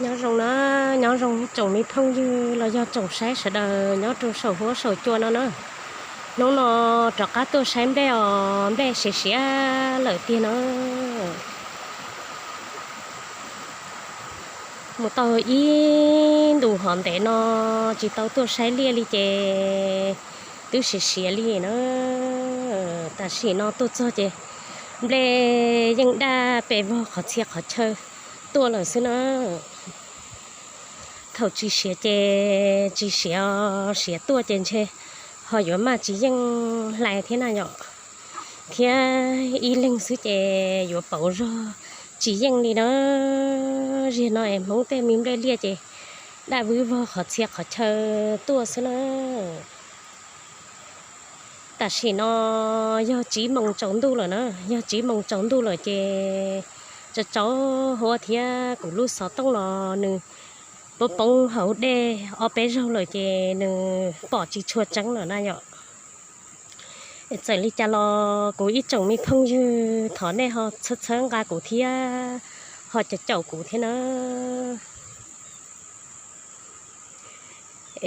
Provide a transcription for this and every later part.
Nyob zoo na, nyob zoo tsoom me phooj ywg los yog tsoom saib sawv daws nyob rau saum huab saum cua no na. Hnub no rov qab tuaj saib nplej os, nplej siav siav lawm tiag na. Mus tau ib ntus hov ntev no tsis tau tuaj saib liaj li ces twb siav siav li na. Tam sim no tuaj txog ces nplej yeej daj pes vog qhov txhia qhov chaw tuaj lawm xwb na. Thaum tsis siav ces tsis siav, siav tuaj ces ntshe ho yuav maj tsis yeej hlais thiab na yom. Thiab ib leeg xwb ces yuav pauv zog tsis yeej li na. Ziag no es Hmoob tej me nplej liaj ces daj vwb vog qhov txhia qhov chaw tuaj xwb na. Tam sim no yog tsib moos tsaus ntuj lawm na, yog tsib moos tsaus ntuj lawm ces tsaus tsaus huab thiab kuv lub xov tooj los nws poob poob hauv dej ob peb zaug lawm ces nws pom tsis tshua tseeb lawm na yom. Txawm li cas los kuv ib tsoom me phooj ywg thov nej ho txhawb txhawb nqa kuv thiab ho caum caum kuv thiab na.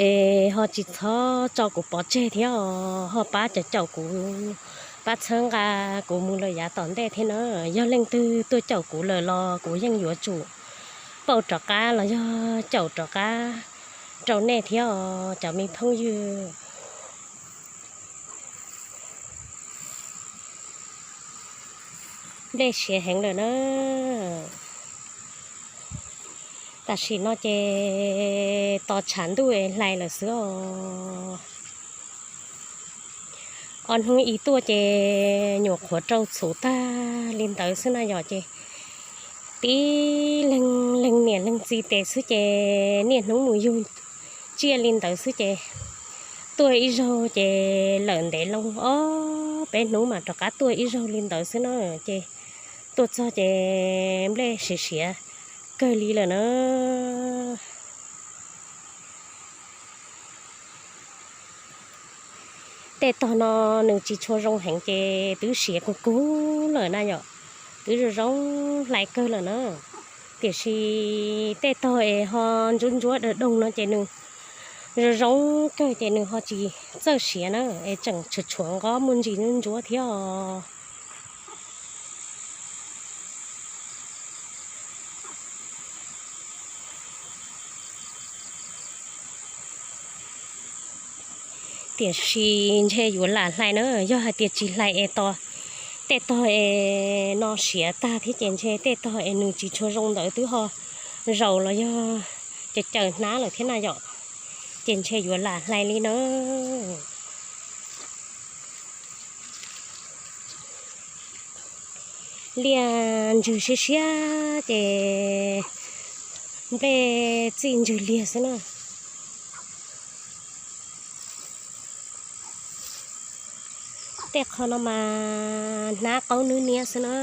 Es ho tsis txhob tso kuv pov tseg thiab os, ho pab caum caum kuv, pab txhawb nqa kuv mus lawm yav tom ntej thiab na. Yog leej twg tuaj caum kuv lawm los kuv yeej yuav tsum pauj rov qab los yog caum rov qab rau nej thiab os cov me phooj ywg. Nplej siav heev lawm na. Tam sim no ces tos tshav ntuj es hlais lawm xwb os. Ob hnub ib tuaj ces nyuam qhuav rau txhuv tag li ntawd xwb na yom, ces tib leeg leeg niam leej txiv tes xwb ces niaj hnub mus yug tsiaj li ntawd xwb ces tuaj ib zaug ces lawm ntev loo ob peb hnub mas rov qab tuaj ib zaug li ntawd xwb na. Ces tuaj txog ces nplej siav siav kawg li lawm na. Tej tog no nws tsis tshua zoo heev ces twb siav kawg kawg lawm na yom, twb zoo zoo hlais kawg lawm na. Tiam sis tej tog es ho ntsuab ntsuab daws doog no ces nws zoo zoo kawg ces nws ho tsis txawj siav na, es tseem tshuav tshuav nqob muaj ntsis ntsuab ntsuab thiab os. Tiam sis ntshe yuav lam hlais na, yog hais tias tsis hlais es tos tej tog es no siav tag thiab ces ntshe tej tog es nws tsis tshua zoo ntawd twb ho zaus los yog caws caws hnab lawm thiab na yom, ces ntshe yuav lam hlais li na. Liaj ntswg siab siab ces nplej txij ntswg liag xwb na. Tej qho no mas hnab qaub nwb niab xwb na.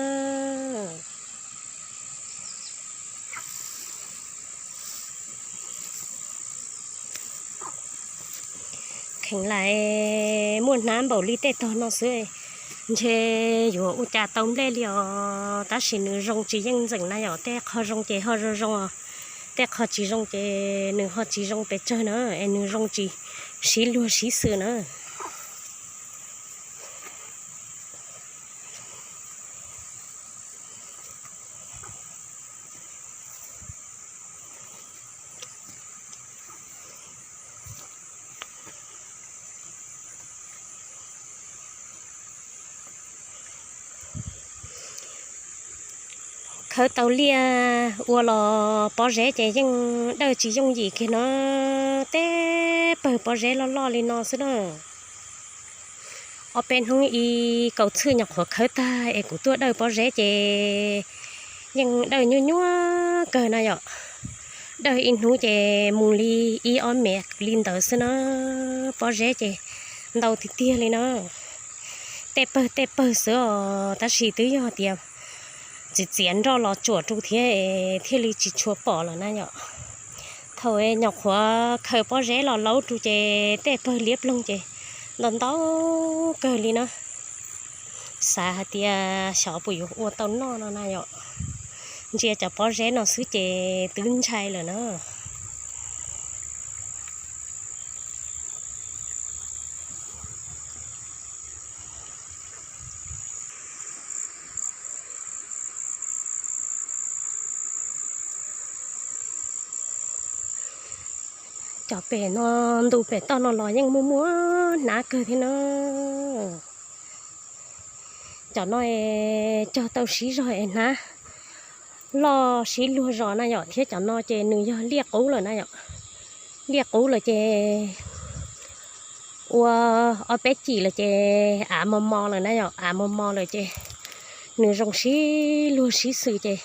Kheev lam muaj hnab npaum li tej tog no xwb, ntshe yuav ua cas tau nplej li os. Tab sis nws zoo tsis yeej ntxeem na yom, tej qho zoo ces ho zoo zoo os, tej qho tsis zoo ces nws ho tsis zoo pes tsawg na, es nws zoo tsis sib luag sib xwm na. Khawb tau liaj ua los pob zeb ces yeej dawj tsis yooj yim kiag no, tej pawg pob zeb loj loj li no xwb na. Ob peb hnub ib kaum txhwj nyuam qhuav khawb tag es kuv tuaj dawj pob zeb ces yeej dawj nyuaj nyuaj kawg na yom. Dawj ib hnub ces mus li ib ob mev li ntawd xwb na. Pob zeb ces ntau tiag tiag li na. Tej pawg tej pawg xwb os, tab sis twb yog tias txiav txiav nroj los tsuam rau thiab thiaj li tsis tshua pom lawm na yom. Thaum nyuam qhuav khaws pob zeb los laub rau ces tej pawg liab ploog ces ntau ntau kawg li na. Xav hais tias xyov puas yuav ua tau noj no na yom. Ntsia cov pob zeb no xwb ces twb ntshai lawm na. Cov pem no, ntu pem toj no los yeej muaj muaj hnab kawg thiab na. Cov no es cog tau siv zog es hnab loj sib luag zos na yom, thiab cov no ces nws yog liaj qub lawm na yom. Liaj qub lawm ces ua ob peb cim lawm ces av mos mos lawm na yom, av mos mos lawm ces nws zoo sib luag sib xws ces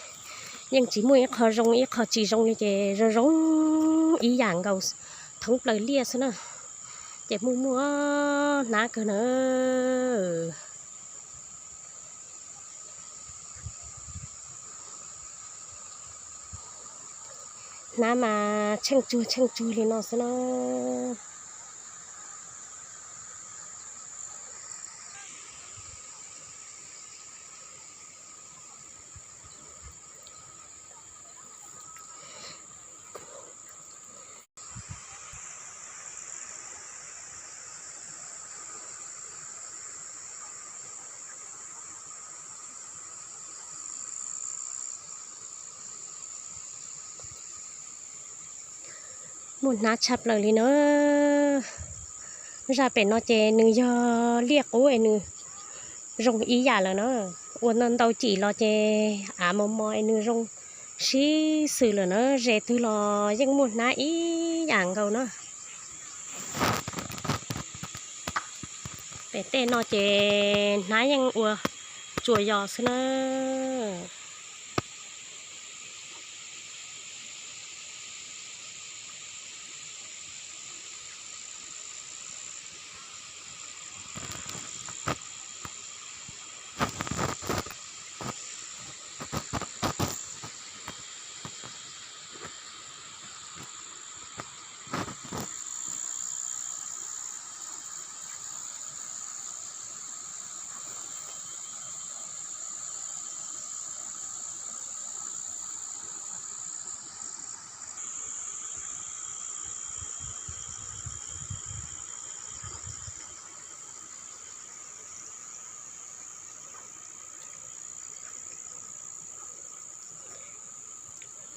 yeej tsis muaj ib qho zoo ib qho tsis zoo li ces zoo zoo ib yam nkaus thoob plaws liaj xwb na. Ces muaj muaj hnab kawg na. Hnab mas tsheej tsuag tsheej tsuag li no xwb na. Muaj hnab tshaj plaws li na. Zaj pem no ces nws yog liaj qub es nws zoo ib yam lawm na. Ua ntau ntau cim los ces av mos mos es nws zoo sib xws lawm na, ze twg los yeej muaj hnab ib yam nkaus na. Pem tej no ces hnab yeej ua tsuas yos xwb na.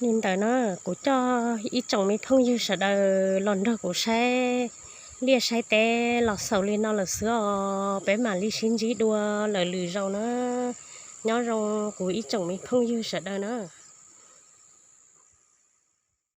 Li ntawd na, kuv coj ib tsoom me phooj ywg sawv daws los nrog kuv saib liaj saib teb los xaus li no lawm xwb os, peb mam li sib ntsib dua lawm lwm zaus na. Nyob zoo kuv ib tsoom me phooj ywg sawv daws na.